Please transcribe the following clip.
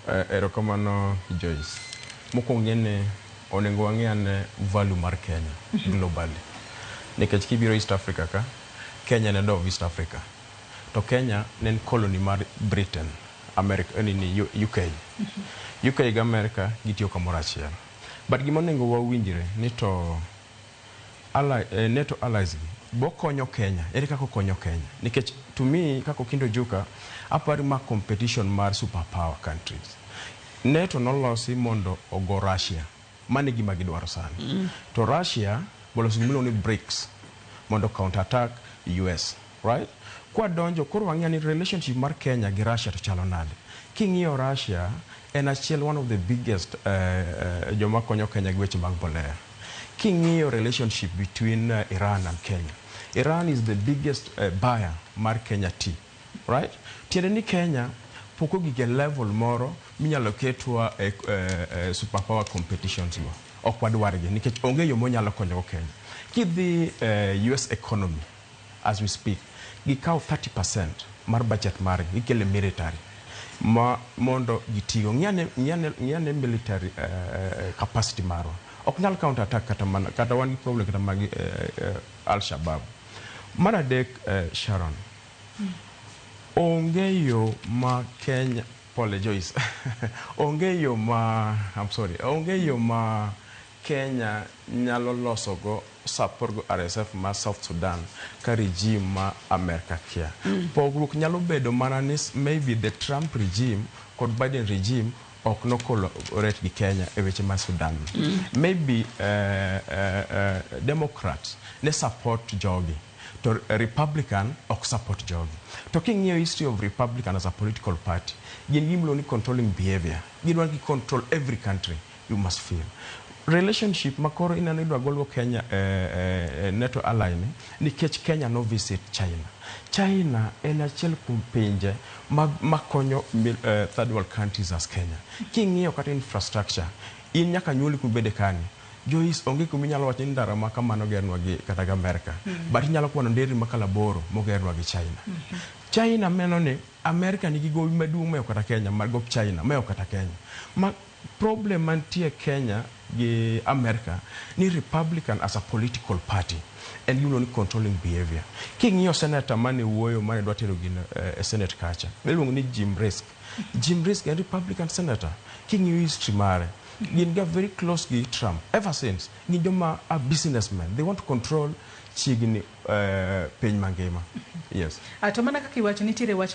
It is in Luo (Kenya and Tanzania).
Erokamano, Joyce. Mokwongo, ng'ene onego wang'e ane value mar Kenya globally. Nikech kibiro East Africa ka, Kenya ne dov East Africa. To Kenya ne en colony mar Britain, America, nini, UK. UK gi America gitiyo kamoro achiel. But gima onego wawinjre ni to ally, NATO allies gi bokonyo Kenya, ere kaka okonyo Kenya? Nikech to me, kaka Okindo Juka, aparo ma competition mar superpower countries. NATO nolosi mondo ogo Russia. Mano e gima gidwaro sani. To Russia boloso gimiluongo ni BRICS mondo counter attack US, right? Kwadonjo koro wang'eyo ni relationship mar Kenya gi Russia to chalo nade. King'iyo Russia en achiel, one of the biggest joma konyo Kenya gi weche mag mbolea. King'iyo relationship between Iran and Kenya, Iran is the biggest buyer mar Kenya tea, right? Tiende ni Kenya pok ogik e level moro minyalo ketwa e superpower competitions go. Ok wadwargi nikech onge yo monyalo konyogo Kenya. Kidhi US economy as we speak, gikawo 30% mar budget margi gikele military ma mondo gitigo. Ng'iyane military capacity marwa ok nyal counter attack kata mana kata wan gi problem kata mag Al Shabaab. Mar adek, Sharon, onge yo ma Kenya, pole Joyce, onge yo ma, I'm sorry, onge yo ma Kenya nyalo losogo support go RSF ma South Sudan ka regime ma America kia. Pogruok nyalo bedo mana ni maybe the Trump regime kod Biden regime ok no collaborate gi Kenya e weche mar Sudan. Maybe Democrats ne support jogi to Republican ok support jogi. To king'iyo history of Republican as a political party, gin gimiluongo ni controlling behavior. Gidwa gi control every country you must feel. Relationship ma koro ineno idwa golgo Kenya NATO ally ni nikech Kenya no visit China. China en achiel kuom pinje ma konyo third world countries as Kenya. King'iyo kata infrastructure, in nyaka nyuoli kumibede kani. Joyce, onge kuma inyalo wacho ni ndara ma kamano gernwa gi kata gi Amerika. But inyalo kwano nderni makalo aboro mogernwa gi China. China meno ni Amerika nigi gowi maduong' mohewo kata Kenya, mar gop China mohewo kata Kenya. Ma problem mantie Kenya gi America ni Republican as a political party en gimiluongo ni controlling behavior. King'iyo senator mane wuoyo mane dwa tero gino e Senate kacha, iluongo ni Jim Risch. Jim Risch en Republican senator. King'iyo history mare, gin ga very close gi Trump ever since. Gin joma are businessmen. They want to control chiegni piny mangima. Yes. Ah, to mana kaka iwacho, nitiere wach moro.